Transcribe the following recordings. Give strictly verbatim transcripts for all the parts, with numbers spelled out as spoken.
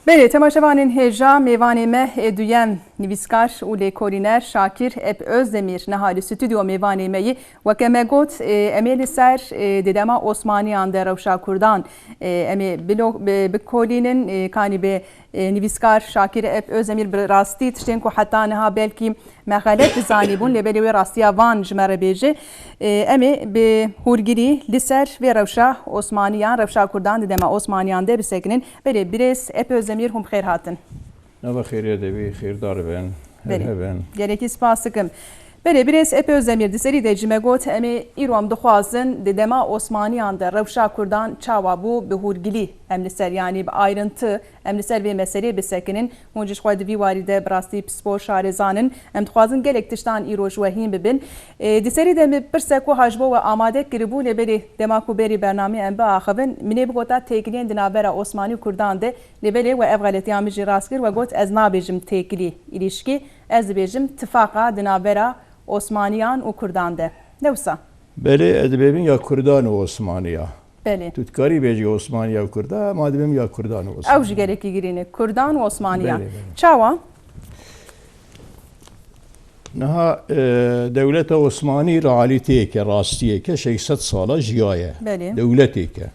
Belê, temaşevanên hêja, mêvanê me ê duyem, nivîskar û lêkolîner Şakir Ep Özdemir niha li stûdyo mêvanê me yî. Weke me got, e, em ê li ser, e, di dema Osmaniyan de rewşa Kurdan, e, em ê bilo-, bi-, bikolînin, e, kanî bi, e, nivîskar Şakir Ep Özdemir bi rastî tiştên ku heta niha belkî me xelet dizanîbûn, lê belê wê rastiya van ji me re bêje. E, em ê bi hûrgilî li ser vê rewşa Osmaniyan, rewşa Kurdan di dema Osmaniyan de bisekinin. Belê, birêz Ep Özdemir, hûn bi xêr hatin. Nava xêrê de bî, xêrdar bin, her Belê. Hebin. Gelekî spas dikim. Belê, birêz Ep Özdemir, di serî de jî me got, em ê îro em dixwazin di dema Osmaniyan de rewşa Kurdan çawa bû, bi hûrgilî em li ser, yanî bi ayrıntı em li ser vê meseleyê bisekinin. Hûn jî ji xwe di vî warî de bi rastî pispor şarêzan in. Em dixwazin gelek tiştan îro ji we hîn bibin. Ê, di serî de min pirsek wiha ji bo we amade kiribû, lê belê dema ku berî bernameyê em biaxivin, min ê bigota têkiliyên di navbera Osmanî û Kurdan de, lê belê we ev xeletiya min jî rast kir, we got, ez nabêjim têkilî, îlîşkî, ez dibêjim tifaqa di navbera Osmaniyan û Kurdan de. Ne wisa? Belê, ez dibêjim ya Kurdan û Osmaniya. Belê. Tu dikarî bêjî Osmaniya û Kurda, ma dibêm ya Kurdan û Osmaniya. Ew jî gelekî girîn e. Kurdan û Osmaniya. Belê, belê. Çawa? Niha, e, dewleta Osmanî realîteyeke, rastiyeke, şeş sed sala jiyaye. Belê. Dewleteke.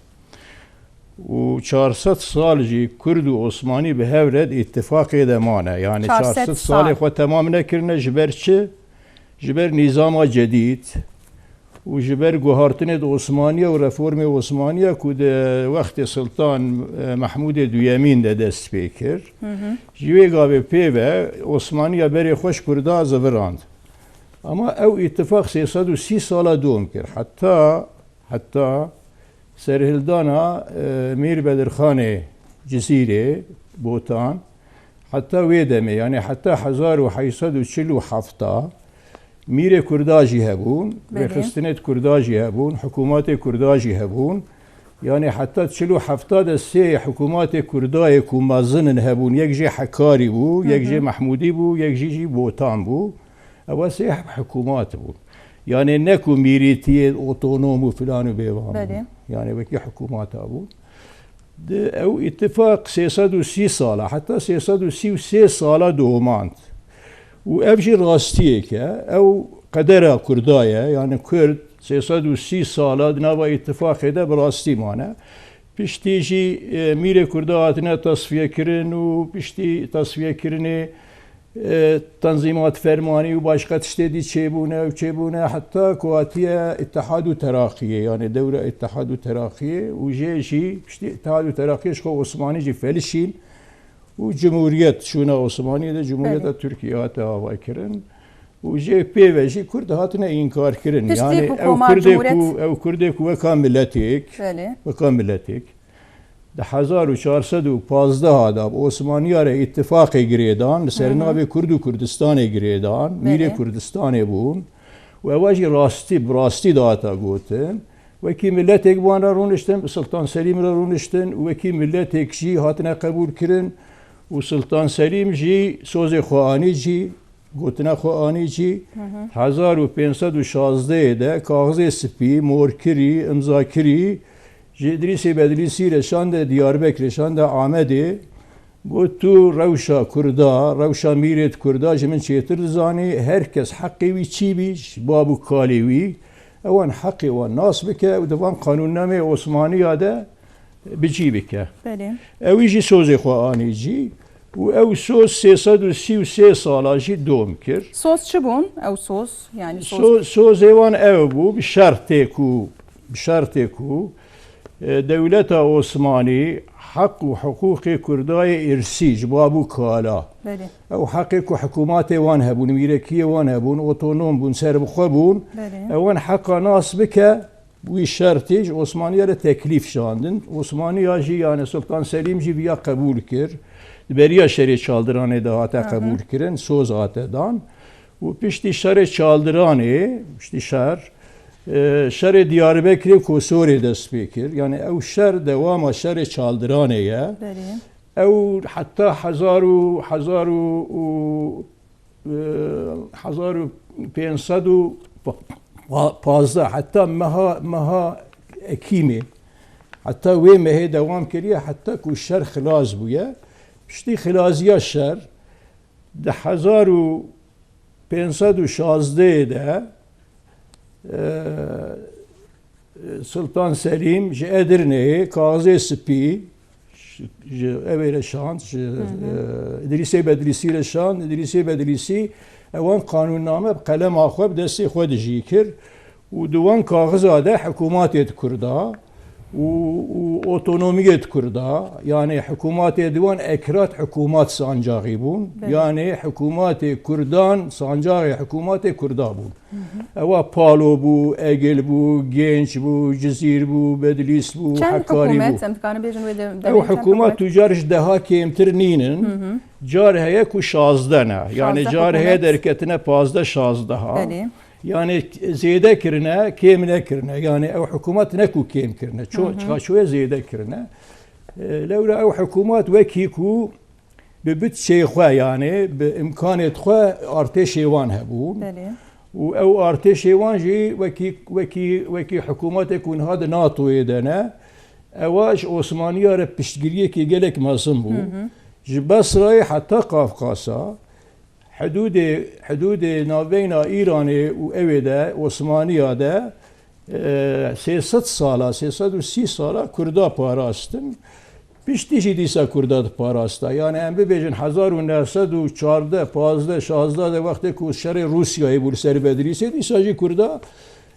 Û çar sed sal jî Kurd û Osmanî bi hev re di îtifaqê de mane. Yani çar sed çar sed sal. Salê xwe temam nekirine ji ber çi? Ji ber nîzama cedîd û ji ber guhartinê di Osmaniya û reformê Osmaniya ku di wextê Sultan, e, Mehmûdê Duyemîn de dest pê kir. Hı hı. Ji wê gavê pê ve Osmaniya berê xwe ji Kurda zivirand. Ama ew îtifaq sê sed û sî sala dom kir. Heta, heta serhildana, e, Mîr Bedirxanê Cizîrê, Botan, heta wê demê, yani heta hezar û heşt sed û çil û heft, mîrê Kurda jî hebûn, Belê. Rêxistinê Kurda jî hebûn, hikûmatê Kurda jî hebûn. Yani heta çil û heft de sê hikûmatê Kurda yê ku mezin in hebûn, yek jê Hekarî bû, Hı hı. Yek jê Mehmûdî bû, yek jî jî Botan bû. Ewa sê hikûmat bûn. Yani ne ku mîrîtiyê otonom û filan û bêvan bûn. Belê. Yani wekî hikûmata bûn. Di ew îtifaq sê sed û sî sala, heta sê sed û sî û sê sala domand. Û ev jî rastiyek e, ew qedera Kurda ye, yani Kurd sê sed û sî sala di nava îtifaqê de bi rastî mane. Piştî jî, e, mîrê Kurda hatine tasfiyekirin û piştî tasfiyekirinê e, tenzîmat fermanî û başqa tiştê dî çêbûne û çêbûne, heta ku hatiye Îtihad û Teraqiyê, yani dewra Îtihad û Teraqiyê û jê jî piştî Îtihad û Teraqiyê ji xwe Osmanî jî felişîn û Cumhuriyet, şûna Osmanî de Cumhuriyeta Belê. Tirkiye hate avakirin û jê pê ve jî Kurd hatine înkarkirin. Piştî Yani ew hikûma Kurdê Cumhuriyet ku, ew Kurdê ku weka miletêk, Belê. Weka miletêk, Di hezar û çar sed û pazdeh de bi Osmaniya re îtifaqê girêdan, li ser Hı hı. navê Kurd û Kurdistanê girêdan, Belê. Mîrê Kurdistanê bûn. Û ewa jî rastî, bi rastî dihata gotin. Wekî miletek bi wan re rûniştin, bi Sultan Selîm re rûniştin û wekî miletek jî hatine qebûlkirin û Sultan Selîm jî sozê xwe anî cî. Gotina xwe anî cî, Hı hı. hezar û pênc sed û şazdeh de kaxizê spî, morkirî, imzakirî, ji Îdrîsê Bedlîsî re şande Diyarbekirê, şande Amedê, got, tu rewşa Kurda, rewşa mîrêt Kurda ji min çêtir dizanî, her kes heqê wî çî bî, ji bab û kalê wî, ewan heqê wan nas bike û di van qanûnnameyê Osmaniya de bi cî bike. Belê. Ewî jî sozê xwe anî cî û ew soz sê sed û sî û sê sala jî dom kir. Soz çi bûn? Ew soz, yani soz. So-, sozê wan ew bû, bi şertê ku, bi şertê ku, e, dewleta Osmanî heq û hiqûqê Kurdayê îrsî ji bab û kala. Belê. Ew heqê ku hikûmatê wan hebûn, mîrekiyê wan hebûn, otonom bûn, serbixwe bûn. Belê. Ewan heqa nas bike, Wî şertê ji Osmaniya re teklîf şandin. Osmaniya jî, yani Sultan Selîm jî viya qebûl kir. Di beriya şerê Çaldiranê de hate Aha. qebûl kirin, soz hate dan. Û piştî şerê Çaldiranê, piştî şer, e, şerê Diyarbekirê Kosorê dest pê kir. Yani ew şer dewama şerê Çaldiranê ye. Belê. Ew heta hezar û, hezar û, û, e, hezar û pênc sed û pazdeh, heta meha, meha Ekîmê, heta wê mehê dewam kiriye, heta ku şer xilas bûye. Piştî xilaziya şer, di hezar û pênc sed û şazdeh de, e, Sultan Selîm ji Edirneyê kaxizê spî ji, ji evê re şand, ji, Hı hı. e, Îdrîsê Bedlîsî re şand. Îdrîsê Bedlîsî ewan qanûnname bi qelema xwe, bi destê xwe dijî kir û di wan kaxiza de hikûmatê di Kurda û, û otonomiyê di Kurda, yanê hikûmatê di wan ekrat hikûmat sancaxî bûn. Belê. Yanê hikûmatê Kurdan sancaxê hikûmatê Kurda bûn. Hı hı. Ewa Palo bû, Egil bû, Genç bû, Cizîr bû, Bedlîs bû, Çend Hekarî hikûmet, bû. Em dikarin bêjin wê de-, Ew demê çend hikûmat hikûmet? Tu car ji deha kêmtir nînin. Hı hı. Car heye ku şazdeh ne. Yani Şazdeh car heye hikûmet. Derketine pazdeh şazdeha. Belê. Yani zêde kirine, kêm nekirine. Yani ew hikûmat ne ku kêm kirine. Ço-, Hı hı. çiqa çoye zêde kirine. E, lewra ew hikûmat wekî ku bi bütçeyê xwe, yani bi imkanê xwe artêşê wan hebûn. Belê. Û ew artêşê wan jî wekî, wekî, wekî hikûmetê ku niha di NATOyê de ne, ewa ji Osmaniya re piştgiriyekê gelek mezin bû. Hı hı. Ji Basrayê heta Qafqasa, hidûdê, hidûdê navbeyna Îranê û ewê de, Osmaniya de, e, sê sed sala, sê sed û sî sala Kurda parastin. Piştî jî dîsa Kurda diparasta. Yani em bibêjin hezar û neh sed û çardeh, pazdeh, şazdeh de wextê ku şerê Rûsyayê bû li ser Bedlîsê, dîsa jî Kurda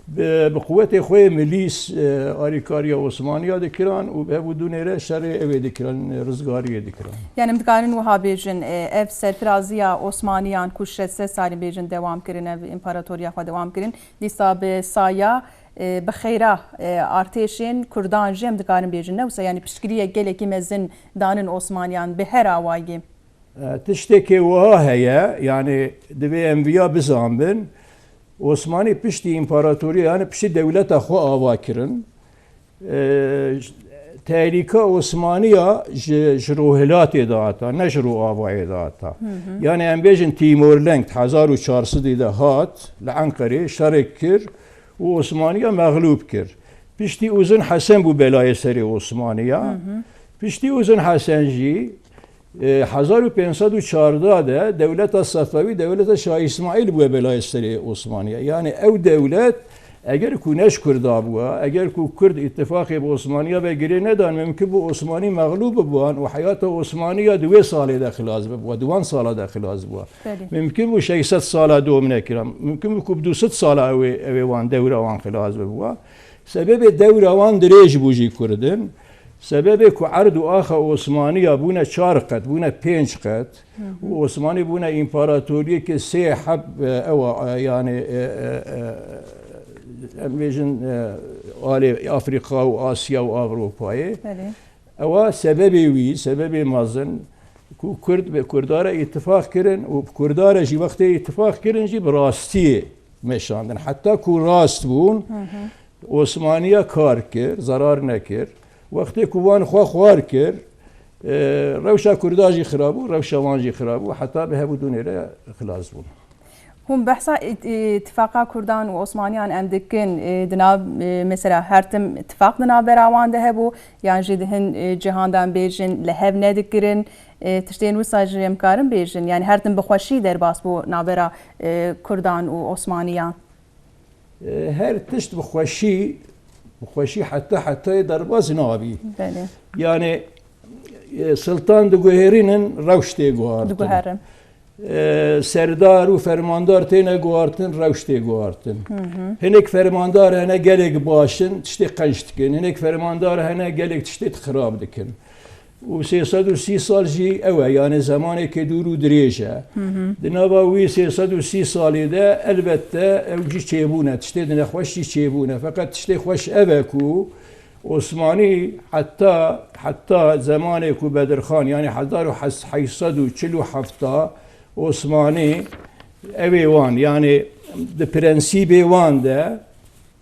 bi, bi quwetê xwe yê milî, e, alîkariya Osmaniya dikiran û bi hevû dûnê re şerê ewê dikiran, e, rizgariyê dikiran. Yani em dikarin wiha bêjin, e, ev serfiraziya Osmaniyan ku şeş sed salî bêjin dewam kirin, ev împaratoriya xwe dewam kirin, dîsa bi saya, e, bi xeyra, e, artêşên Kurdan jî em dikarin bêjin, ne wisa, yani piştgiriyek gelekî mezin danin Osmaniyan bi her awayî. E, tiştekê wiha heye, yani divê em viya bizanbin. Osmanî piştî împaratoriya, yani piştî dewleta xwe ava kirin. E, tehlîka Osmaniya ji, ji rohilatê de hata, ne ji roavayê de hata. Hı hı. Yani em bêjin Timor Leng hezar û çar sedî de hat, li Enqerê şerek kir û Osmaniya mexlûb kir. Piştî Uzun Hesen bû belayê serê Osmaniya. Hı hı. Piştî Uzun Hesen jî, e, hezar û pênc sed û çardeh de dewleta Sefewî, dewleta Şah Îsmaîl bûye belayê serê Osmaniya. Yani ew dewlet eger ku ne ji Kurda bûa, eger ku Kurd îtifaqê bi Osmaniya ve girê nedan, mimkin bû Osmanî mexlûb bibûan û heyata Osmaniya di wê salê de xilas bibûa, di wan sala de xilas bûa. Belê. Mimkin bû şeş sed sala dom nekiran. Mimkin bû ku bi du sed sala ew ê, ew ê wan dewra wan xilas bibûa. Sebebê dewra wan dirêj bû jî Kurdin. Sebebê ku erd û axa Osmaniya bûne çar qet, bûne pênc qet. Hı hı. Û Osmanî bûne împaratoriyeke sê heb, e, ewa, e, yani, e, e, e, em bêjin, e, alê Afrîka û Asya û Ewropayê. Belê. Ewa sebebê wî, sebebê mezin ku Kurd bi Kurda re îtifaq kirin û bi Kurda re jî wextê îtifaq kirin jî bi rastiyê meşandin. Heta ku rast bûn, Hı hı. Osmaniya kar kir, zerar nekir. Wextê ku wan xwe xwar kir, e, rewşa Kurda jî xirab bû, rewşa wan jî xirab bû. Heta bi hevû dûnê re xilas bûn. Hûn behsa ît-, îtifaqa Kurdan û Osmaniyan em dikin, e, di nav, e, mesela her tim tifaq di navbera wan de hebû, yan jî di hin, e, cihan de em bêjin li hev nedikirin, e, tiştên wisa jî em karin bêjin, yani her tim bi xweşî derbas bû navbera, e, Kurdan û Osmaniyan? E, her tişt bi xweşî, bi xweşî heta hetayê derbas nabî. Belê. Yani, e, siltan diguherînin, rewş tê guhartin. Diguherin. E, serdar û fermandar têne guhartin, rewş tê guhartin. Hı hı. Hinek fermandar hene gelek baş in, tiştê qenc dikin. Hinek fermandar hene gelek tiştê xirab dikin. Û sê sed û sî sal jî ew e, yani zemaneke dûr û dirêj e. Hı hı. Di nava wî sê sed û sî salê de elbette ew jî çêbûne, tiştê di nexweş jî çêbûne. Feqet tiştê xweş ev e ku Osmanî heta, heta zemanê ku Bedirxan, yani hezar û heşt sed û çil û heft Osmanî ew ê wan, yani di prensîbê wan de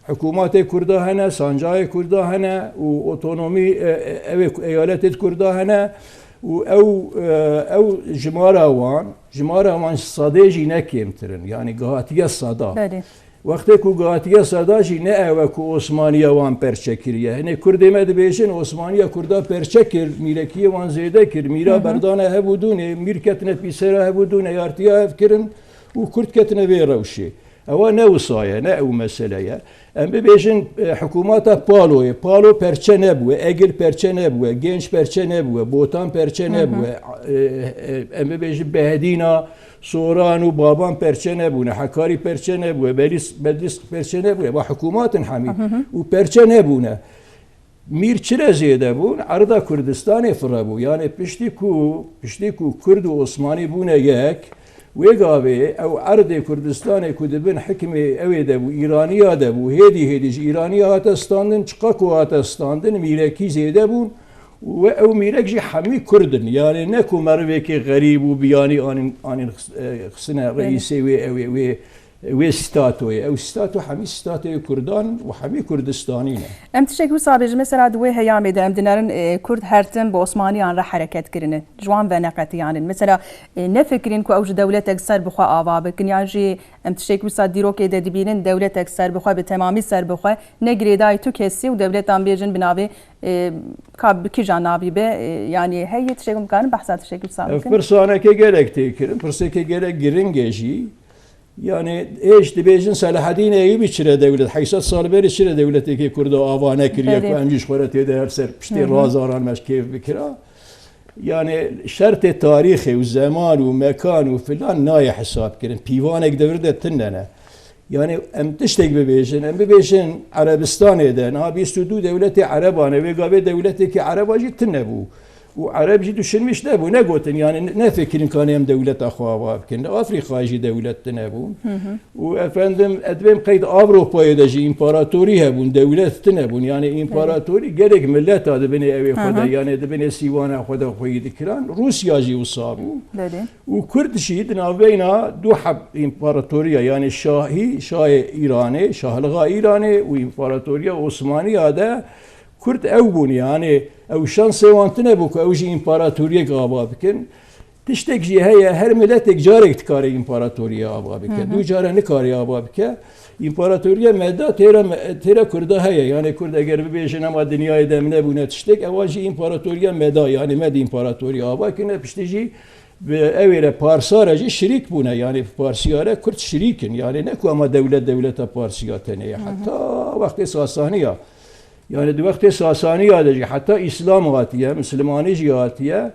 hikûmatê Kurda hene, sancayê Kurda hene û otonomî, e, e, ew ê ku eyaletê Kurda hene û ew, e, ew jimara wan, jimara wan ji sedê jî ne kêmtir in, yani gihatiye seda. Belê. Wextê ku gatiye seda jî ne ew e ku Osmaniya wan perçe kiriye. Hinê Kurdê me dibêjin, Osmaniya Kurda perçe kir, mîrekiyê wan zêde kir, mîra Hı hı. berdane hev û dûnê, mîr ketine pîsera hev û dûnê, yartiya hev kirin û Kurd ketine vê rewşê. Ewa ne wisa ye, ne ew mesele ye. Em bibêjin, e, hikûmata Paloyê, Palo perçe nebûye, Egil perçe nebûye, Genç perçe nebûye, Botan perçe Hı hı. nebûye, e, e, em bibêjin Behedîna, Soran û Baban perçe nebûne, Hekarî perçe nebûye, Belîs, Bedlîs perçe nebûye. Va hikûmat in hemî. Hı hı. Û perçe nebûne. Mîr çire zêde bûn? Erda Kurdistanê firebû. Yani piştî ku, piştî ku Kurd û Osmanî bûne yek, wê gavê ew erdê Kurdistanê ku di bin hikmê ewê de bû, Îraniya de bû, hêdî hêdî ji Îraniya hate standin, çiqa ku hate standin, mîrekî zêde bûn. Û ew mîrek jî hemî Kurd in. Yani ne ku merivekê xerîb û biyanî anîn, anîn xis-, e, xisine Belê. reîsê wê, ew ê, wê, wê statoyê. Ew stato hemî statoyê Kurdan û hemî Kurdistanî ne. Em tiştek wisa bêjin, mesela di wê heyamê de em dinerin, e, Kurd her tim bi Osmaniyan re hereket kirine. Ji wan veneqetiyanin. Mesela, e, nefikirîn ku ew ji dewletek serbixwe ava bikin, yan jî em tiştek wisa dîrokê de dibînin, dewletek serbixwe, bi temamî serbixwe, ne girêdayî tu kesî û dewletan bêjin bi navê, e, ka bi kîjan navî be, e, yani heye tiştek hûn dikarin behsa tiştek wisa Ev bikin? pirsaneke gelek tê kirin, pirseke gelek giring e jî. Yani hêj dibêjin Selahedîn Eyûbî çire dewlet, heyşt sed sal berî çire dewletekê Kurda ava nekiriye Belê. ku em jî ji xwe re tê de her ser piştê Hı hı. razaran me ji kêf bikira. Yani şertê tarîxê û zeman û mekan û filan nayê hesab kirin. Pîvanek di vir de tune ne. Yani em tiştek bibêjin, em bibêjin Erebistanê de niha bîst û du dewletê Ereban e, vê gavê dewletekî Ereba jî tune bû. Û Ereb jî düşünmîş nebû, negotin, yani ne, nefikirîn kanê em dewleta xwe ava bikin. Li Afrîkayê jî dewlet tune bû. Hı hı. Û efendim, ez dibêm qeyd Avropayê de jî împaratorî hebûn, dewlet tune bûn. Yani Belê. împaratorî gelek mileta di binê ewê xwe de, Hı hı. yani di binê sîwana xwe de xweyî dikiran. Rûsya jî wisa bû. Belê. Û Kurd jî di navbeyna du heb împaratoriya, yani şahî, şahê Îranê, şahlixa Îranê û împaratoriya Osmaniya de Kurd ew bûn, yani ew şansê wan tune bû ku ew jî împaratoriyek ava bikin. Tiştek jî heye, her miletek carek dikare împaratoriya ava bike. Hı hı. Du care nikare ava bike. Împaratoriya me da têra me, têra Kurda heye. Yani Kurd eger bibêjin ema dinyayê de em nebûne tiştek, ewa jî împaratoriya me da, yani me di împaratoriya ava kirine, piştî jî bi ewê re Parsa re jî şirîk bûne. Yani Parsiya re Kurd şirîk in. Yani ne ku ema dewlet dewleta Parsiya tenê ye. Hı hı. Heta wextê Sasaniya. Yani di wextê Sasaniya de jî heta Îslam hatiye, Mislimanî jî hatiye,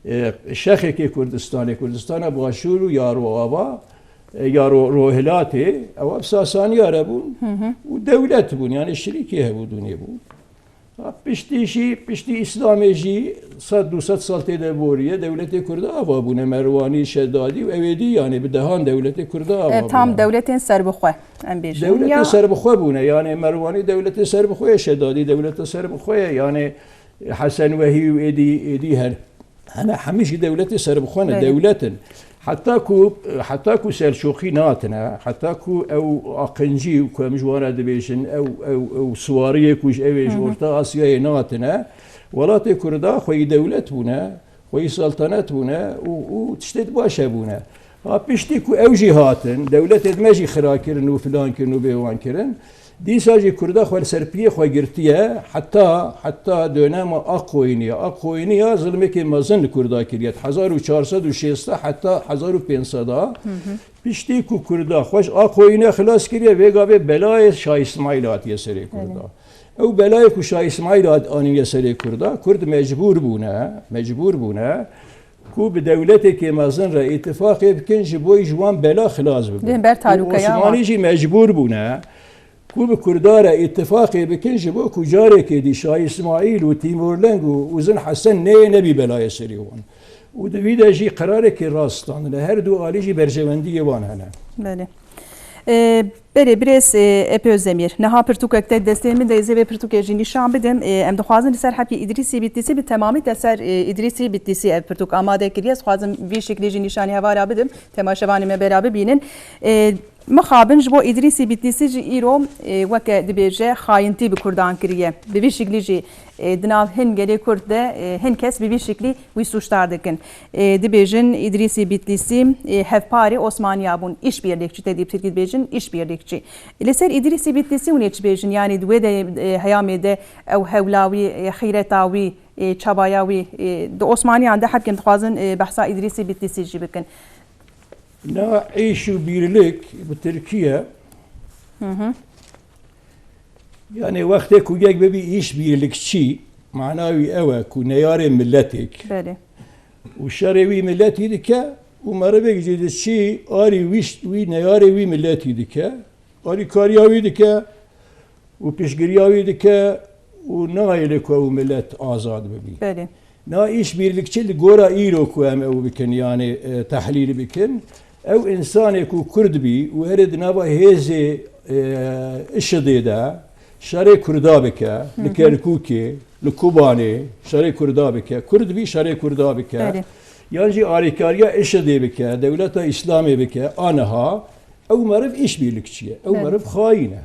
e, şexekê Kurdistanê, Kurdistana Başûr û ya Rojava, e, ya Ro-, Rojhilatê, ewa bi Sasaniya re bûn Hı hı. û dewlet bûn, yani şirîkê hevûdûnê bûn. Ha, piştî jî, piştî Îslamê jî sed du sed sal tê de boriye, dewletê Kurda ava bûne, Merwanî, Şedadî û ewê dî, yani bi dehan dewletê Kurda ava E, tam bûne. dewletên serbixwe, em bêjin. Dewletê Ya serbixwe bûne, yani Merwanî dewletê serbixwe ye, Şedadî dewleta serbixwe ye, yani Hesen Wehî û êdî, êdî her, hene hemî jî dewletê serbixwe ne, Belê. dewlet in. Heta ku, heta ku Selçûqî natine, heta ku ew aqincî ku em ji wan re dibêjin, ew, ew, ew siwariyê ku ji ew ê ji Hı hı. Orta Asyayê natine, welatê Kurda xweyî dewlet bûne, xweyî seltenet bûne û, û tiştê di baş hebûne. Ha piştî ku ew jî hatin, dewletê me jî xira kirin û filan kirin û bêwan kirin, dîsa jî Kurda xwe li ser piyê xwe girtiye, heta, heta dönema Aqoyîniya. Aqoyîniya zilmekê mezin li Kurda kiriye. Hezar û çar sed û şêst heta hezar û pênc sed a. Hı hı. Piştî ku Kurda xwe ji Aqoyîne xilas kiriye, vê gavê belayê Şah Îsmaîl hatiye serê Kurda. Belê. Ew belayê ku Şah Îsmaîl hat-, anîne serê Kurda, Kurd mecbûr bûne, mecbûr bûne ku bi dewletekê mezin re îtifaqê bikin, ji bo ji wan bela xilas bibin. Bên ber Û talûkeya Osmanî wan. jî mecbûr bûne ku bi Kurda re îtifaqê bikin, ji bo ku carekê dî Şah Îsmaîl û Tîmorleng û Uzun Hesen neyê nebî belayê serê wan. Û di vî de jî qerarekî rast standine. Her du alî jî berjewendiyê wan hene. Belê. E, belê, birêz, e, Epê Özdemir. Niha pirtûkek te destê min de, ez ê vê pirtûkê jî nîşan bidim. E, em dixwazin li ser hebkê Îdrîsî Bitlîsî, bi temamî te ser, e, Îdrîsî Bitlîsî ev pirtûk amade kiriye. Ez dixwazim vî şiklî jî nîşanî hevara bidim. Temaşevanê me bera bibînin. E, mixabin ji bo Îdrîsî Bitlîsî jî îro, e, weke dibêje xayintî bi Kurdan kiriye. Bi vî şiklî jî E, di nav hin gelê Kurd de, e, hin kes bi vî şiklî wî sûcdar dikin. E, dibêjin Îdrîsî Bitlîsî, e, hevparê Osmaniya bûn. Îşbirlikçi, te dî bi tirkî dibêjin îşbirlikçi. Li ser Îdrîsî Bitlîsî hûn ê çi bêjin? Yanî di wê de, e, heyamê de ew hewla wî, e, xîreta wî, e, çabaya wî, e, di Osmaniyan de hebkin dixwazin, e, behsa Îdrîsî Bitlîsî jî bikin. Na îş û bîrlik bi tirkî ye. Hı hı. Yani wextê ku yek bibî îşbirlikçî, mana wî ew e ku neyarê miletêk Belê. û şerê wî miletî dike û merivêk jî diçî arî wî ş-, wî neyarê wî miletî dike, arîkariya wî dike û piştgiriya wî dike û nayêle ku ew milet azad bibî. Belê. Na îşbirlikçî li gora îro ku em ew bikin, yani, e, tehlîl bikin, ew insanê ku Kurd bî û herê di nava hêzê, e, IŞİDê de şerê Kurda bike, li Kerkûkê, li Kobanê şerê Kurda bike, Kurd bî şerê Kurda bike, Belê. yan jî arîkariya IŞİDê bike, dewleta Îslamê bike, aniha ew meriv îşbirlikçî ye, ew Belê. meriv xayîn e.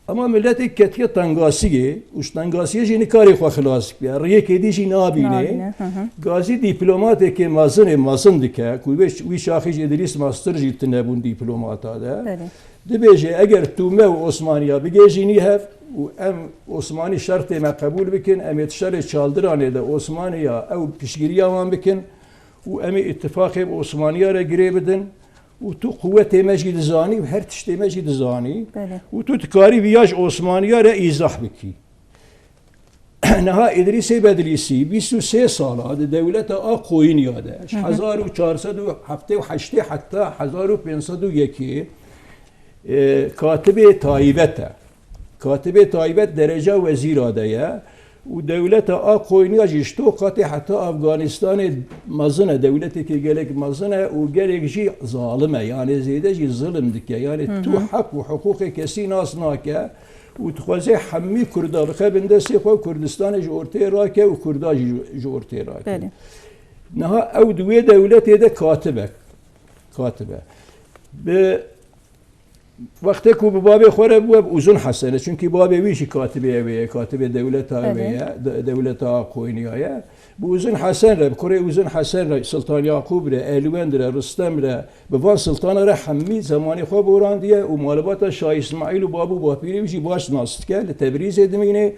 Ama miletê ketiye tengasiyê û ji tengasiyê jî nikarê xwe xilas bike. Riyekê dî jî nabîne. Nabîne, hı hı. Gazî dîplomatêkê mezinê mezin dike ku wê, wî çaxî jî Îdrîs Mastir jî tune bûn dîplomata de. Belê. Dibêje eger tu me û Osmaniya bigêjînî hev û em Osmanî şertê me qebûl bikin, em ê di şerê Çaldiranê de Osmaniya ew piştgiriya wan bikin û em ê îtifaqê bi Osmaniya re girê bidin. û tu quwetê me jî dizanî û her tiştê me jî dizanî Belê. û tu dikarî viya ji Osmaniya re îzah bikî. Niha Îdrîsê Bedlîsî bîst û sê sala di dewleta a Qoyîniya de, ji Hı hı. hezar û çar sed û heftê û heştê heta hezar û pênc sed û yekê, e, katibê taybet e. Katibê taybet dereca wezîra de ye û dewleta a Qoyniya jî ji to qatê heta Afganistanê mezin e, dewleteke gelek mezin e û gelek jî zalim e, yani zêde jî zilim dike. Yani tu Hı hı. heq û hiqûqê kesî nas nake û dixwaze hemî Kurda bixe bin destê xwe, Kurdistanê ji ortê rake û Kurda jî ji ortê rake. Belê. Niha ew di wê dewletê de katib e. Katib e. Bi Wextê ku bi babê xwe re bûye, bi Uzun Hesen e, çunkî babê wî jî katibê ew ê ye, katibê dewleta ew ê Belê. ye, de-, dewleta Qoyniya ye. Bi Uzun Hesen re, bi kurê Uzun Hesen re, Siltan Yaqûb re, Elwend re, Ristem re, bi van siltana re hemî zemanê xwe borandiye û malbata Şah Îsmaîl û bab û bapîrê wî jî baş nas dike, li Tebrîzê dimîne.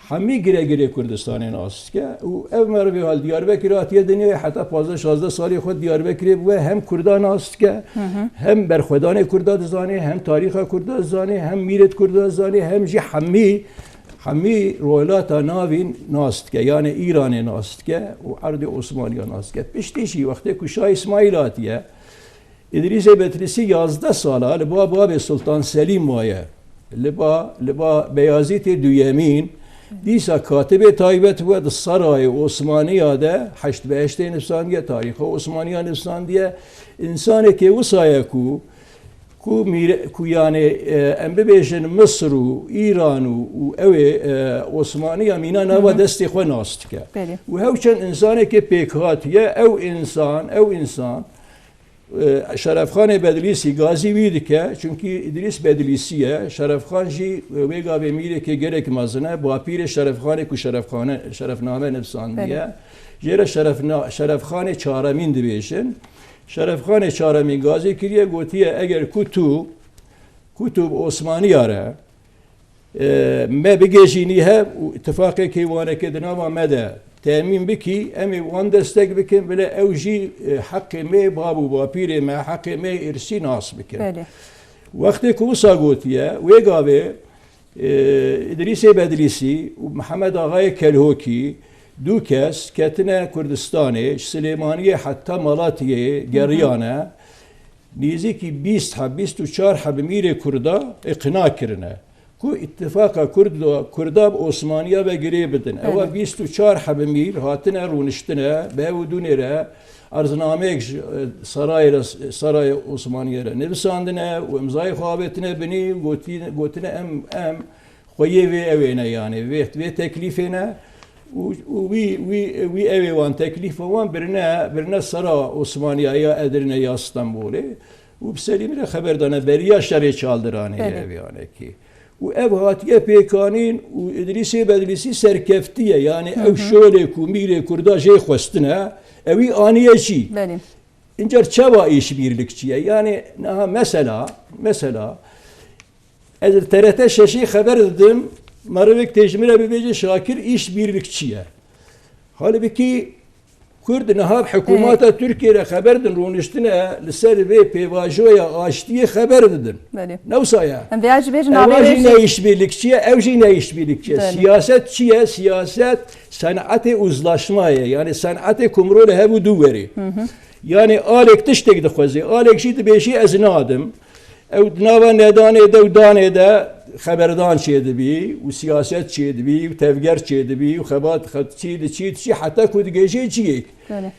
Hemî giregirê Kurdistanê nas dike û ev merivê ha li Diyarbekirê hatiye dinyayê heta pazdeh şazdeh salê xwe Diyarbekirê bûye, hem Kurda nas dike, Hı hı. hem berxwedanê Kurda dizanê, hem tarîxa Kurda dizanê, hem mîrêt Kurda dizanê, hem jî hemî, hemî Rojhilata Navîn nas dike, yani Îranê nas dike û erdê Osmaniya nas dike. Piştî jî wextê ku Şah Îsmaîl hatiye, Îdrîsê Betlîsî yazdeh sala li ba babê Sultan Selîm maye. Li ba, li ba Beyazîtê Duyemîn, dîsa katibê taybet bûye di Sarayê Osmaniya de heşt bi heştê nivîsandiye, tarîxa Osmaniya nivîsandiye. Însanekê wisa ye ku, ku mîre-, ku yani, e, em bibêjin Misir û Îran û, û ew ê, e, Osmaniya mîna nava Hı hı. destê xwe nas dike. Belê. Û hew çend însanekê pêk hatiye, ew însan, ew însan, E, Şerefxanê Bedlîsî gazî wî dike, çunkî Îdrîs Bedlîsî ye. Şerefxan jî, e, wê gavê mîreke gelek mezin e. Bapîrê Şerefxanê ku Şerefxane, Şerefname nivîsandiye. Belê. Jê re Şerefna-, Şerefxanê çaremîn dibêjin. Şerefxanê çaremîn gazî kiriye, gotiye, eger ku tu, ku tu bi Osmaniya re, e, me bigêjînî hev û îtifaqekê wanekê di nava me de temîn bikî, em ê wan destek bikin, bila ew jî, e, heqê me, bab û bapîrê me, heqê me îrsî nas bikin. Belê. Wextê ku wisa gotiye, wê gavê, e, Îdrîsê Bedlîsî û Mihemed Axayê Kelhokî du kes ketine Kurdistanê, ji Silêmaniyê heta Malatiyê Hı hı. geriyane, nêzîkî bîst heb, bîst û çar heb mîrê Kurda îqna kirine. Ku îtifaqa Kurd-, Kurda bi Osmaniya ve girê bidin. Ewa Belê. bîst û çar heb mîr hatine rûniştine, bi hev û dûnê re erznameyek ji, e, sarayê re, sarayê Osmaniye re nivîsandine û imzayê xwe avêtine binî û gotî-, gotine em, em xweyê vê ewê ne, yani vê, vê teklîfê ne û, û wî, wî, wî ewê wan teklîfa wan birine, birine sera Osmaniya ya Edirne ya Stenbolê û bi Selîmî re xeber dane beriya şerê Çaldiranê Belê. ev yanekî. û ev hatiye pêkanîn û Îdrîsê Bedlîsî serkeftiye. Yanî ew şolê ku mîrê Kurda jê xwestine, ewî aniye jî. Belê. Încar çawa îşbîrlikçi ye? Yanî niha mesela, mesela ez li T R T şeşê xeber didim, merivek tê ji min re bibêje Şakir îşbîrlikçi ye. Halbikî Kurd niha bi hikûmeta Tirkiyê re xeber din, rûniştine li ser vê pêvajoya aştiyê xeber didin. Belê. Ne wisa ye? Em vêya jî bêjin Ewa navê jî jî ne îşbirlikçi ye, ew jî ne îşbirlikçi ye. Belê. Siyaset çi ye? Siyaset senetê uzlaşma ye. Yani senetê ku mirov li hev û dû werê. Hı hı. Yani alek tiştek dixwezê, alek jî dibêjî ez nadim. Ew di nava nedanê de û danê de xeberdan çêdibî û siyaset çêdibî û tevger çêdibî û xebat, xet-, çî diçî, diçî heta ku digêjê ciyêk. Belê.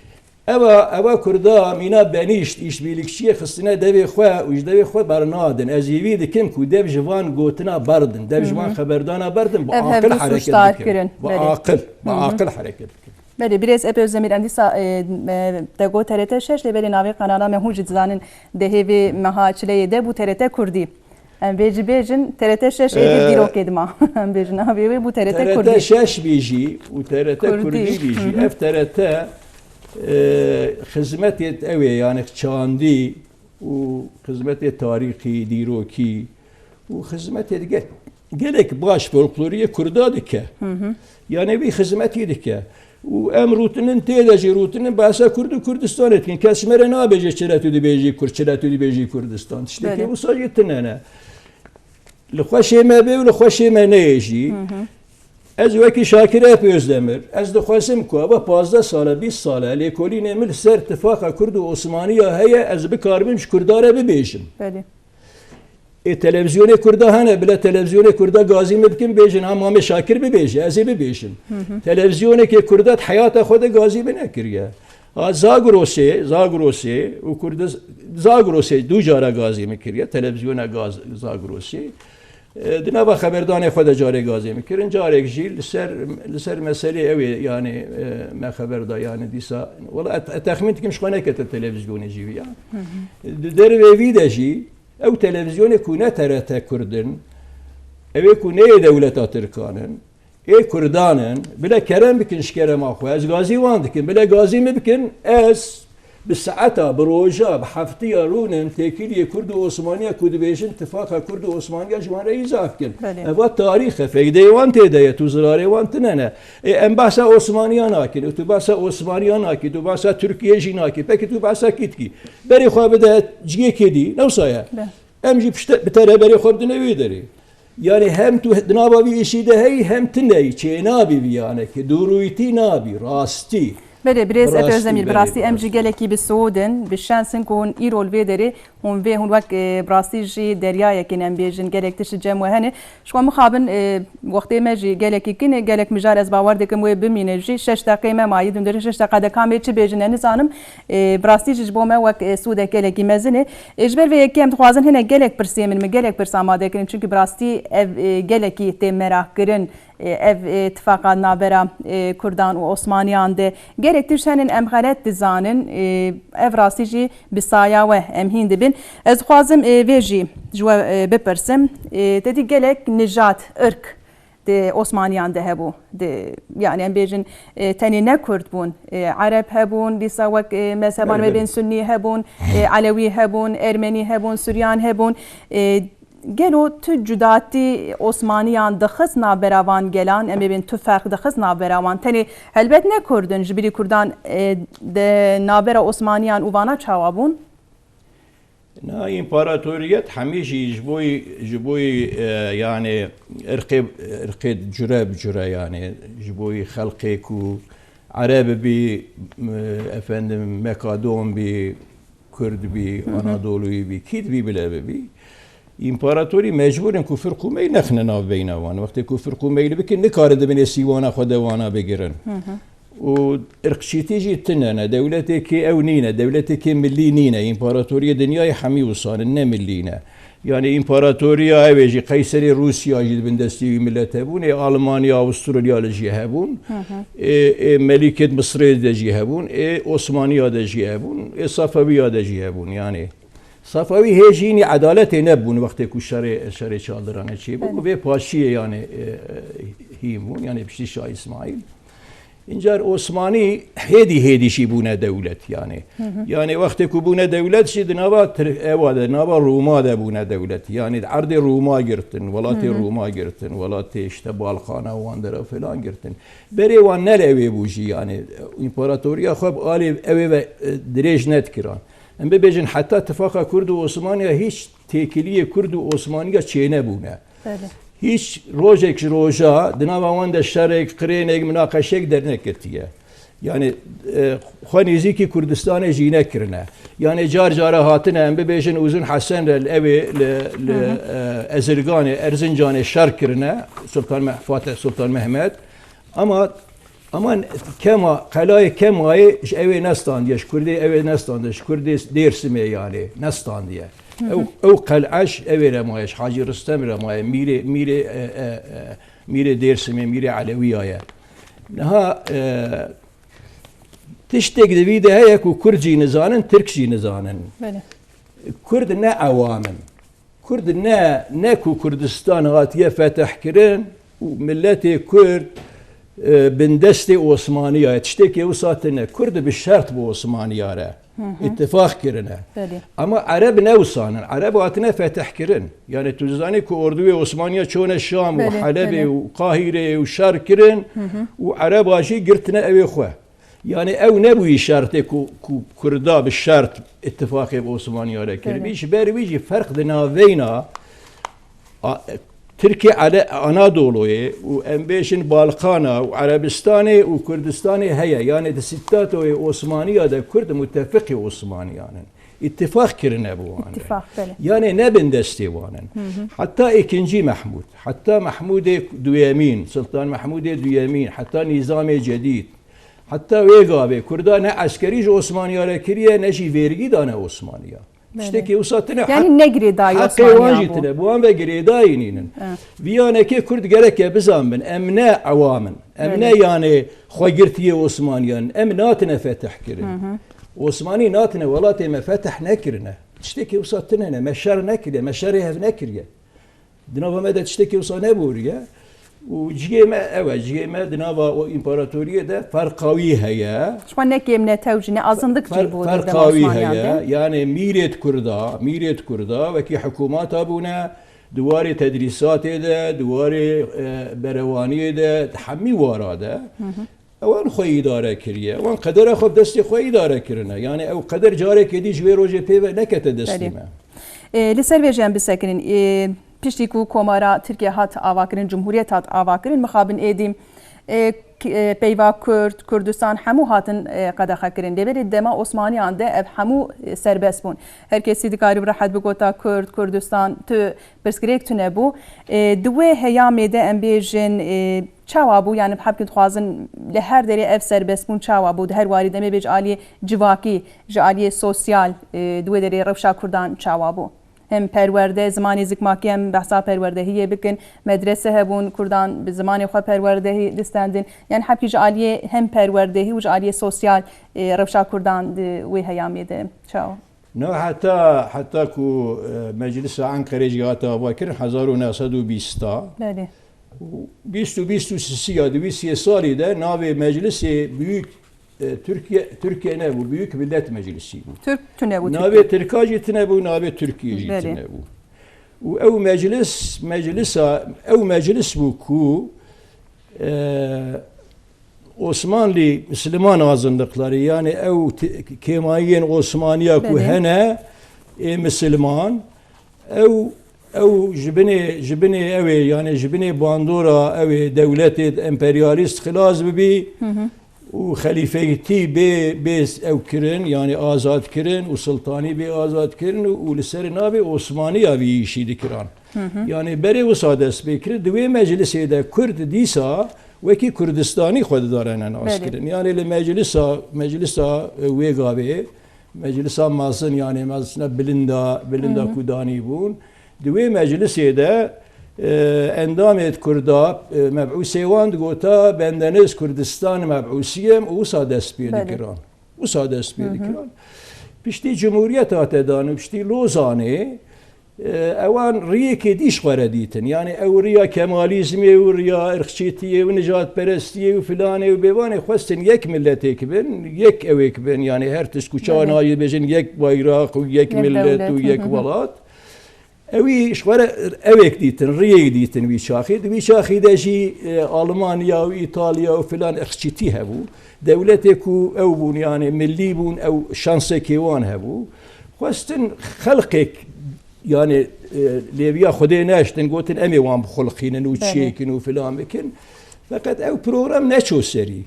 Eva, eva Kurda mîna benîşt, îşbîlikçiyê xistine devê xwe û ji devê xwe bernadin. Ez hîvî dikim ku dev ji van gotina berdin, dev ji van Hı hı. xeberdana berdin, bi Ev aqil hevdu hareket suçdar dikin. kirin. Bi Belê. aqil, bi Hı hı. aqil hareket dikin. Belê, birêz Ebe Özdemir, em dîsa, e, e, te got T R T şeş, lê belê navê kanala me hûn jî dizanin, dehê vê meha çileyê de bû T R T Kurdî. Em vê jî bêjin, T R T şeş êdî Ee, dîrokê dima. Em bêjin, navê wê bû T R T Kurdî. T R T şeş bî jî û T R T Kurdî. Kurdî bî jî. Hı hı. Ev T R T, e, xizmetê ew ê, yani çandî û xizmetê tarîxî, dîrokî, û xizmetê dige-, gelek baş folkloriyê Kurda dike. Hı hı. Yani wî xizmetî dike. Û em rûtinin tê de jî rûtinin behsa Kurd û Kurdistanê dikin. Kes ji me re nabêje çi re tu dibêjî Kurd, çi re tu dibêjî Kurdistan. Tiştekî Belê. wisa jî tine ne. Li xweşê me bê û li xweşê me neyê jî. Hı hı. Ez wekî Şakir Ep Özdemir, ez dixwazim ku eva pazdeh sal e, bîst sal e, lêkolînê min li ser tifaqa Kurd û Osmaniya heye, ez bikaribim ji Kurda re bibêjim. Belê. Ê, televîzyonê Kurda hene, bila televîzyonê Kurda gazî min bikin, bêjin, ha Mamê Şakir bibêje, ez ê bibêjim. Hı hı. Televîzyonekê Kurda di heyata xwe de gazî min nekiriye. Ha Zagrosê, Zagrosê û Kurdiz-, Zagrosê du cara gazî min kiriye, televîzyona gaz-, Zagrosê. E, di nava xeberdanê xwe de carê gazî min kirin, carek jî li ser, li ser meselê ew ê, yani, e, me xeber da, yani dîsa, wela ez, ez texmîn dikim ji xwe nekete televîzyonê jî ya. Hı hı. Di dervê vî de jî, Ew televîzyonê ku ne T R T Kurd in, ew ê ku neyê dewleta Tirkan in, ê Kurdan in, bile kerem bikin ji kerema xwe, ez gazî wan dikim, bile gazî min bikin, ez bi saeta, bi roja, bi heftiya rûnim têkiliyê Kurd û Osmaniya ku dibêjin tifaqa Kurd û Osmaniya ji wan re îza bikin. Belê. Eva tarîx e, feydeyê wan tê de ye, tu zirarê wan tine ne. Ê, em behsa Osmaniya nakî, û tu behsa Osmaniya nakî, tu behsa Tirkiye jî nakî, pekî tu behsa kî dikî? Berê xwe bide ciyekê dî, ne wisa ye? Be. Em jî pişte, bi te re berê xwe bidine wê derê. Yani hem tu di nava vî îşî de heyî, hem tune yî, çênabî vî yanekê, dûrûyîtî nabî, rastî. Belê, birêz Ebe Rastî, Özdemir, bi belê, rastî em jî rastî. gelekî bi siûd in, bi şens in ku hûn îro li vê derê, hûn vê, hûn wek, e, bi rastî jî deryayekê ne em bêjin, gelek tişt li cem we hene. Ji xwe mixabin, e, wextê me jî gelekî kin e, gelek mijar ez bawer dikim wê bimîne jî. Şeş deqê me mayî, di hundirê şeş deqa de ka em ê çi bêjin, e, nizanim. E, bi rastî jî ji bo me wek, e, sûdek gelekî mezin e. E, ji ber vê yekê em dixwazin hinek gelek pirsê min, min gelek pirs amade kirin. Çimkî bi rastî ev, e, gelekî tê meraq kirin. E, ev, e, tifaqa navbera, e, Kurdan û Osmaniyan de. Gelek tişt henin em xelet dizanin. E, ev rastî jî bi saya we em hîn dibin. Ez dixwazim, e, vê jî ji we, e, bipirsim. E, te dî gelek nijad, irk di Osmaniyan de hebû. Di, yani em bêjin, e, tenê ne Kurd bûn. E, Ereb hebûn, dîsa wek, e, mezheban me Elbet. bên Sunnî hebûn, e, Elewî hebûn, Ermenî hebûn, Suryan hebûn. E, gelo tu cudatî Osmaniyan dixist navbera van gelan, em ê bên tu ferq dixist navbera wan? Tenê helbet ne Kurd in, ji bilî Kurdan, e, de navbera Osmaniyan û vana çawa bûn? Na, împaratoriyet hemî jî ji bo yî, ji bo yî, e, yani, irqê, irqê cure bi cure, yani, ji bo yî xelqê ku Ereb bî, e, efendim, Mekadon bî, Kurd bî, Hı hı. Anadoluyî bî, kî dibî bile bibî. Împaratorî mecbûr in ku firq û meyl nexine nav beyna wan. Wextê ku firq û meyl bikin, nikarin di binê sîwana xwe de wana bigirin. Hı hı. Û irqçîtî jî tune ne. Dewletekê ew nîne, dewletekê millî nîne. Împaratoriyê dinyayê hemî wisan in, ne millî ne. Yani împaratoriya ew ê jî Qeyserê Rûsya jî di bin destê wî milet hebûn, ê Almanya, Avustralya li jî hebûn, Hı hı. ê, ê Melîkêt Misrê de jî hebûn, ê Osmaniya de jî hebûn, ê Safewiya de jî hebûn. Yani Sefawî hê jî hînî edaletê nebûn wextê ku şerê, şerê Çaldiranê çêbû. Belê. Ku vê paşiyê, yani, e, e, hîn bûn, yani piştî Şah Îsmaîl. Încar Osmanî hêdî hêdî jî bûne dewlet, yani. Hı hı. Yani wextê ku bûne dewlet jî di nava Tir-, ewa de, nava Rûma de bûne dewlet. Yani di erdê Rûma girtin, welatê Hı hı. Rûma girtin, welatê işte Balkana wan dera filan girtin. Berê wan ne li ewê bû jî, yani împaratoriya xwe bi alê ewê ve, e, dirêj nedikiran. Em bibêjin heta tifaqa Kurd û Osmaniya hîç têkiliyê Kurd û Osmaniya çênebûne. Belê. Hîç rojek ji roja di nava wan de şerek, qirênek, minaqeşek derneketiye. Yani, e, xwe nêzîkî Kurdistanê jî nekirine. Yani car cara hatine, em bibêjin Uzun Hesen re li ewê li, li, Hı hı. e, Ezirganê, Erzincanê şer kirine, Sultan Meh-, Fatih Sultan Mehmet. Ama, ama Kema, Qelayê Kemayê ji ewê nestandiye, ji Kurdê ewê nestandiye, ji Kurdê Dêrsimê yani nestandiye. Hı hı. Ew, ew qel'e ji ewê re maye, ji Hacî Ristem re maye, mîrê, mîrê, e, e, e, mîrê Dêrsimê, mîrê Elewiya ye. Niha, e, tiştek di vî de heye ku Kurd jî nizanin, Tirk jî nizanin. Belê. Kurd ne ewam in. Kurd ne, ne ku Kurdistan hatiye fetihkirin û miletê Kurd, e, bindestê Osmaniya ye. Tiştekê wisa tune. Kurd bi şert bi Osmaniya re Hı hı. îtifaq kirine. Belê. Ama Ereb ne wisa in. Ereb hatine fetihkirin. Yani tu dizanî ku ordûyê Osmaniya çûne Şam û Belê, Helebê belê. Û Qahîreyê û şer kirin Hı hı. Û Ereba jî girtine ewê xwe. Yani ew nebûyî şertê ku, ku Kurda bi şert îtifaqê bi Osmaniya re kiribî. Belê. Ji ber wî jî ferq di naveyna a, Tirkiye ele-, Anadolu'yê û em bêjin Balkana û Erebistanê û Kurdistanê heye. Yani di Statoyê Osmaniya de Kurd mutefiqê Osmaniyan in. Îtifaq kirine bi wan re. Îtifaq, belê. Yani ne bindestê wan in. Hı hı. Heta ikinci Mehmûd, heta Mehmûdê duyemîn, Sultan Mehmûdê duyemîn, heta Nîzamê Cedîd, heta wê gavê Kurda ne eskerî ji Osmaniya re kiriye, ne jî vergî dane Osmaniya. Belê. Tiştekî wisa tine. Yani hak-, ne girêdayî Heqê wan Osmaniya jî bû. Tine. Bi wan ve girêdayî nînin. Evet. Viyanekê Kurd gereke bizanbin. Em ne ewam in. Em Belê. Ne yani xwegirtiyê Osmaniyan in. Em natine fetih kirin. Hı hı. Osmanî natine welatê me fetih nekirine. Tiştekî wisa tine ne. Me şer nekiriye. Me şerê hev nekiriye. Di nava me de tiştekî wisa nebûriye. Û cihê me ew e, cihê me di nava o împaratoriyê de ferqa wî heye. Ji xwe ne kêmnetew jî, ne azindik jî Fer-, bû di ferqa dema wî Osmaniyan heye. De. Yani mîrêt Kurda, mîrêt Kurda wekî hikûmata bûne, di warê tedrîsatê de, di warê, e, berewaniyê de, di hemî wara de. Hı hı. Ewan xwe îdare kiriye. Ewan qedera xwe bi destê xwe îdare kirine. Yani ew qeder carekê dî ji wê rojê pê ve nekete destê Belê. Me. E, li ser vê jî em bisekinin. E, piştî ku Komara Tirkiye hat avakirin, Cumhuriyet hat avakirin, mixabin êdî, e, k-, e, peyva Kurd, Kurdistan hemû hatin, e, qedexe kirin. Lê belê dema Osmaniyan de ev hemû, e, serbest bûn. Her kesî dikarî bi rehet bigota Kurd, Kurdistan, tu pirsgirêk tune bû. E, di wê heyamê de em bêjin, e, çawa bû? Yani bi hebkî dixwazin li her derê ev serbestbûn çawa bû? Di her warî de me bê ji aliyê civakî, ji aliyê sosyal, e, di wê derê rewşa Kurdan çawa bû? Hem perwerde, zimanê zikmakî em behsa perwerdehiyê bikin, medrese hebûn, Kurdan bi zimanê xwe perwerdehî distendin. Yani hebkî ji aliyê hem perwerdehî û ji aliyê sosyal, e, rewşa Kurdan di wê heyamê de çawa? Na heta, heta ku, e, Meclisa Enqerê jî hate avakirin hezar û neh sed û bîst a. Belê. Û bîst û bîst û sisiya di wî sê salî de navê Meclisê Büyük, e, Türkiye, Türkiye nebû, Büyük Millet Meclisi bû. Türk tune bû, Navê Türkiye. Tirka jî tune bû, navê Tirkiye jî Belê. Tune bû. Û ew meclis, meclisa, ew meclis bû ku, e, Osmanlî Misliman azınlıkları, yani ew te-, kêmayiyên Osmaniya ku Belê. Hene, ê Misliman, ew, ew ji binê, ji binê ew ê, yani ji binê bandora ew ê dewletê emperyalîst xilas bibî Hı hı. Û xelîfeytî bê, bê ew kirin, yani azad kirin û sultanî bê azad kirin û, û li ser navê Osmaniya vî îşî dikiran. Hı hı. Yani berê wisa dest pê kirin, di wê meclisê de Kurd dîsa wekî Kurdistanî xwe didarene naskirin. Belê. Yani li meclisa, meclisa, e, wê gavê, meclisa mezin, yani meclisa bilinda, bilinda Hı hı. Ku danî bûn. Di wê meclisê de, e, endamêt Kurda, e, mebûsê wan digota, "Bendeniz Kurdistan mebûsiyim", û wisa dest pê Belê. Dikiran. Wisa dest pê Hı hı. Dikiran. Piştî Cumhuriyet hate dan û piştî Lozanê, e, ewan riyekê dî ji xwe re dîtin. Yani ew riya Kemalîzmê û riya irqçîtiyê û nijadperestiyê û filanê û bêvanê xwestin yek miletêk bin, yek ewêk bin. Yani her tişt ku çawa Belê. nayê bêjin yek bayraq û yek Yek milet dewlet, û hı yek hı. welat. Ewî ji xwe re ewêk dîtin, riyê dîtin wî çaxî. Di wî çaxî de jî, e, Almanya û Îtalya û filan irqçîtî hebû. Dewletê ku ew bûn, yani millî bûn, ew şansekê wan hebû. Xwestin xelqek, yani, e, lêviya Xwedê neştin, gotin em ê wan bixulqînin û Belê. çêkin û filan bikin. Feqet ew program neço serî.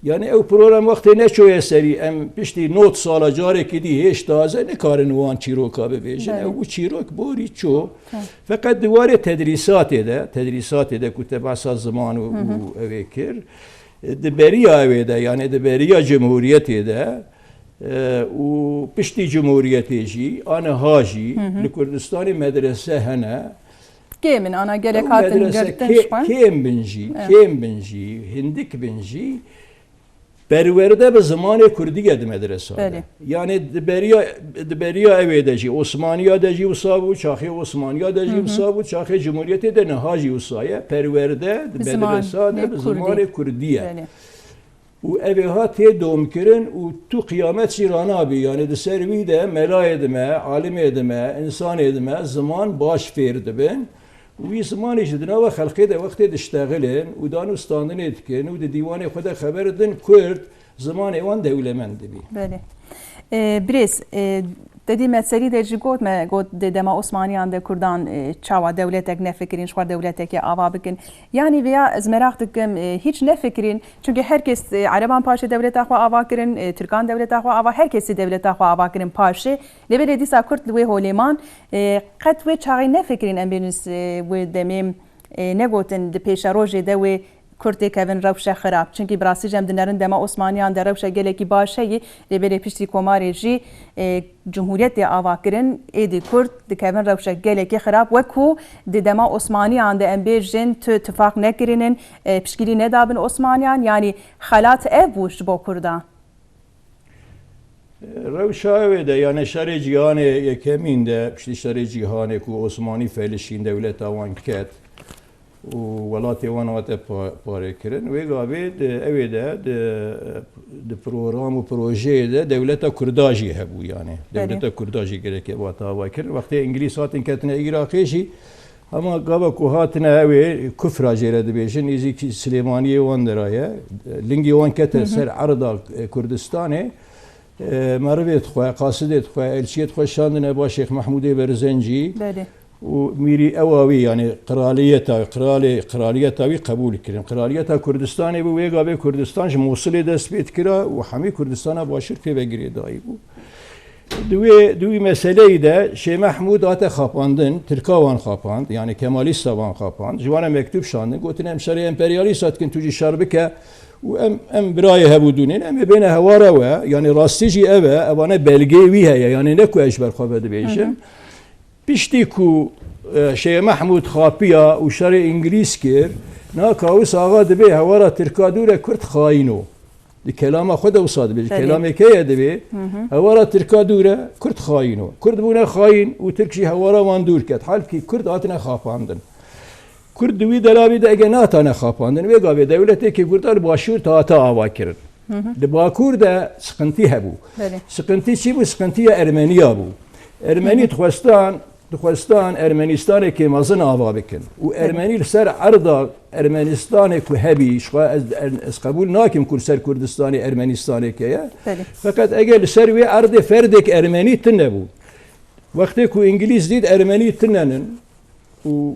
Yani ew program wextê neçoye serî, em piştî nod sala carekî dî hêj taze nikarin wan çîroka bibêjin. Belê. Ew çîrok borî ço. Tamam. Feqet di warê tedrîsatê de, tedrîsatê de ku te behsa ziman û, Hı hı. û ewê kir, di beriya ewê de, yani di beriya cumhuriyetê de, e, û piştî cumhuriyetê jî, aniha jî Hı hı. li Kurdistanê medrese hene. Kêm in, ana gelek Ew hatin medrese girtin kê-, ji xwe. kêm bin jî, Evet. kêm bin jî, hindik bin jî, perwerde bi zimanê kurdî ye di medresa de. Belê. Yani di beriya, di beriya ewê de jî, Osmaniya de jî wisa bû, çaxê Osmaniya de jî Hı hı. wisa bû, çaxê Cumhuriyetê de niha jî wisa ye. Perwerde di Bi medresa de zimanê bi kurdî. zimanê kurdî ye. Belê. Û ev ê ha tê domkirin û tu qiyamet jî ranabî. Yani di ser wî de melayê dime, alimê dime, insanê dime ziman baş fêr dibin. Û wî zimanê jî di nava xelkê de wextê diştexilin û dan û standinê dikin û di dîwanê xwe de xeber din, kurd zimanê wan dewlemend dibî. Belê. E, birêz, e, te dî me serî de jî got, me got di dema Osmaniyan de kurdan, e, çawa dewletek nefikirîn, ji xwe dewletekê ava bikin. Yanî vêya ez meraq dikim, e, hîç nefikirîn, çunke her kes, e, Ereban paşê dewleta xwe ava kirin, e, Tirkan dewleta xwe ava, her kesî dewleta xwe ava kirin paşê. Lê belê dîsa Kurd li wê holê man, e, qet wê çaxê nefikirîn, em bêjin, e, wê demê, e, negotin di pêşerojê de wê Kurd tê kevin rewşe xirab. Çunkî bi rastî jî em dinerin dema Osmaniyan de rewşe gelekî baş heyî, lê belê piştî Komarê jî, e, Cumhuriyetê ava kirin, êdî Kurd dikevin rewşe gelekî xirab. Wek ku di dema Osmaniyan de em bêjin tu tifaq nekirinin, e, piştgirî nedabin Osmaniyan, yanî xelat ev bû ji bo Kurdan. Rewşa ew ê de, yani şerê cîhanê yekemîn de, piştî şerê cîhanê ku Osmanî felişîn, dewleta wan ket û welatê wan hate pa-, parêkirin. Wê gavê di, ew ê de, di, di program û projeyê de dewleta Kurda jî hebû yani. Belê. Dewleta Kurda jî gereke wata ava kirin. Wextê Îngilîz hatin ketine Iraqê jî, Hema gava ku hatine ew ê kufra jê re dibêjin, nêzîkî Silêmaniyê wan de ra ye. Lingê wan kete Hı hı. ser erda, e, Kurdistanê. E, merivê dixwe, qasidê dixwe, elçiyê dixwe şandine ba Şêx Mehmûdê Berzencî. Belê. Û mîrî ewa wî, yani qiraliyeta, qiralê, qiraliyeta wî qebûl kirin. Qiraliyeta Kurdistanê bû, wê gavê Kurdistan ji Mûsilê dest pê dikira û hemî Kurdistana Başûr pê ve girêdayî bû. Di wê, di wî meseleyî de Şêx Mehmûd hate xapandin, Tirka wan xapand, yani Kemalîsta wan xapand. Ji wan re mektûb şandin, gotin, em şerê emperyalîsta dikin, tu jî şer bike û em, em birayê hevûdûnên, em ê bêne hewara we, yani rastî jî ev e, evane belgeyê wî heye, yani ne ku ez ji ber xwe ve dibêjim. Hı hı. Piştî ku, e, Şêx Mehmûd xapiya û şerê Îngilîz kir, na Kawis Axa dibê hewara Tirka dûr e, Kurd xayîn o. Di kelama xwe de wisa dibêje. Belê. Kelamê kê ye dibê? Hı hı. Hewara Tirka dûr e, Kurd xayîn o. Kurd bûne xayîn û Tirk jî hewara wan dûr ket. Halbikî Kurd hatine xapandin. Kurd di wî delavî de ege nehatane xapandin, wê gavê dewleteke Kurda li Başûr te hate ava kirin. Hı hı. Li Bakur de siqintî hebû. Belê. Siqintî çi bû? Siqintiya Ermeniya bû. Ermenî Hı hı. dixwestan, dixwestan Ermenistanekê mezin ava bikin. Û Belê. Ermenî li ser erda Ermenistanê ku hebî, ji xwe ez, ez qebûl nakim ku li ser Kurdistanê Ermenistaneke ye. Belê. Feqet eger li ser wê erdê ferdek Ermenî tune bû. Wextê ku Îngilîz dît Ermenî tunenin û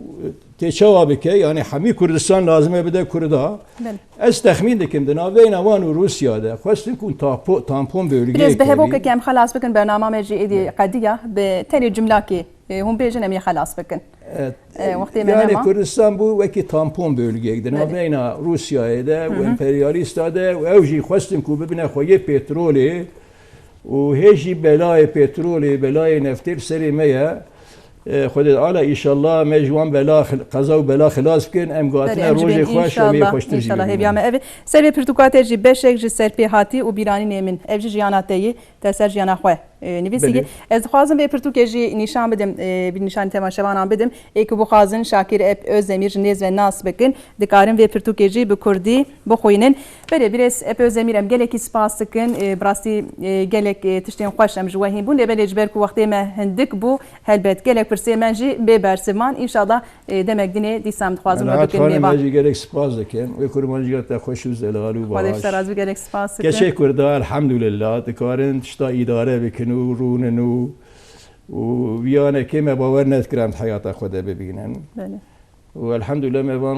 tê çawa bike, yani hemî Kurdistan lazim e bide Kurda. Belê. Ez texmîn dikim di navbeyna wan û Rûsya de xwestin ku tapo-, tampon bölgeyek Biraz bi hevokekê em xelas bikin, bernama me jî êdî Belê. qediya, bi tenê cumlakê, e, hûn bêjin em ê xelas bikin. Evet. E, wextê me Yani nema. Kurdistan bû wekî tampon bölgeyek di Belê. navbeyna Rûsyayê de Hı û hı. emperyalîsta de û ew jî xwestin ku bibine xweyê petrolê û hê jî belayê petrolê, belayê neftê li serê me ye. E, Xwedê Teala înşallah me ji wan bela xil-, qeza û bela xilas bikin. Em Belê, gatine em jî rojê bên xweş, em ê înşallah, xweştir jî înşallah bibînin. hêviya me ev e. Serê pirtûka te jî beşek ji serpêhatî û bîranînê min. Ev jî jiyana te ye. Te ser jiyana xwe. E, nivîsî Belê. Ez dixwazim vê pirtûkê jî nîşan bidim, e, bi nîşanî temaşevanan bidim. Ê ku bixwazin Şakir Ep Özdemir ji nêz ve nas bikin, dikarin vê pirtûkê jî bi kurdî bixwînin. Belê, birêz Ep Özdemir, em gelekî spas dikin. E, bi rastî, e, gelek, e, tiştên xweş em ji we hîn bûn. Lê belê ji ber ku wextê me hindik bû, helbet gelek pirsê me jî bê bersiv man. Înşallah, e, demek dinê dîsa em dixwazin Melahat redûkên Xanim, mêva. Ez jî gelek spas dikim. Wê kurban jî te xweş û zelal û Xwedê baş. Ji te razî, gelek spas dikim. Keçê Kurda, elhamdulillah, dikarin tişta îdare bikin û rûnin û, û viyanekê me bawer nedikirin di heyata xwe de bibînin. Belê. Û elhamdulillah me van